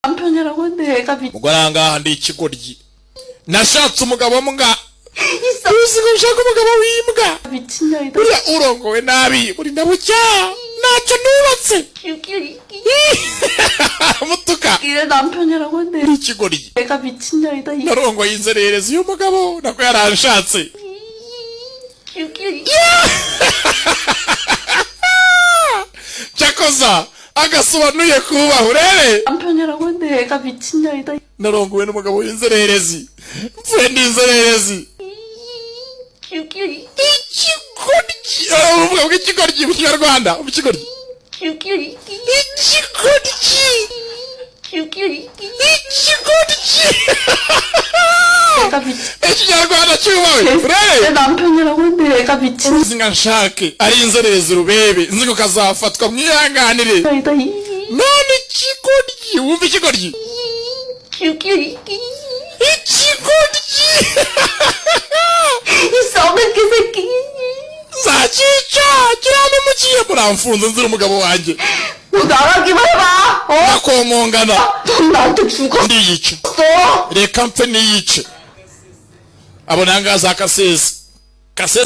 남편이라고 했는데 애가 미 Umugore ahangaha, ndi ikigoryi, nashatse umugabo mbwa. Uzi ko ushaka umugabo w'imbwa? 미친년이다. Buriya urongowe nabi burinda bucya, ntacyo nubatse. Mutuka. 이래 남편이라고 했는데 Uri ikigoryi. 애가 미친년이다. Narongoye inzererezi y'umugabo, nako yaranshatse. Cyakoza agasobanuye kubaha urebe. 남편이라고 했는데 애가 미친년이다. Narongowe n'umugabo w'inzererezi, mvuye n'inzererezi. Ikigoryi, uvuga ngo ikigoryi mu Kinyarwanda, mu kigoryi. Ikigoryi, ikigoryi. 애가 미친 Ikinyarwanda cyubahwe urebe. 내 남편이라고 했는데 애가 미친년이다. Uzi nka nshake ari inzererezi rubebe, nzi ko kazafatwa, mwihanganire. None ikigoryi, wumva ikigoryi, ikigoryi. 이 썩은 개새끼. Nzakica kiramukiye, muramfunze nzira umugabo wanjye. 너 나가기만 해봐. 어? Nakomongana. 넌 나한테 죽었어. Ndiyica, reka mpfe niyice. Abona ahangaha za kasesi kasesi.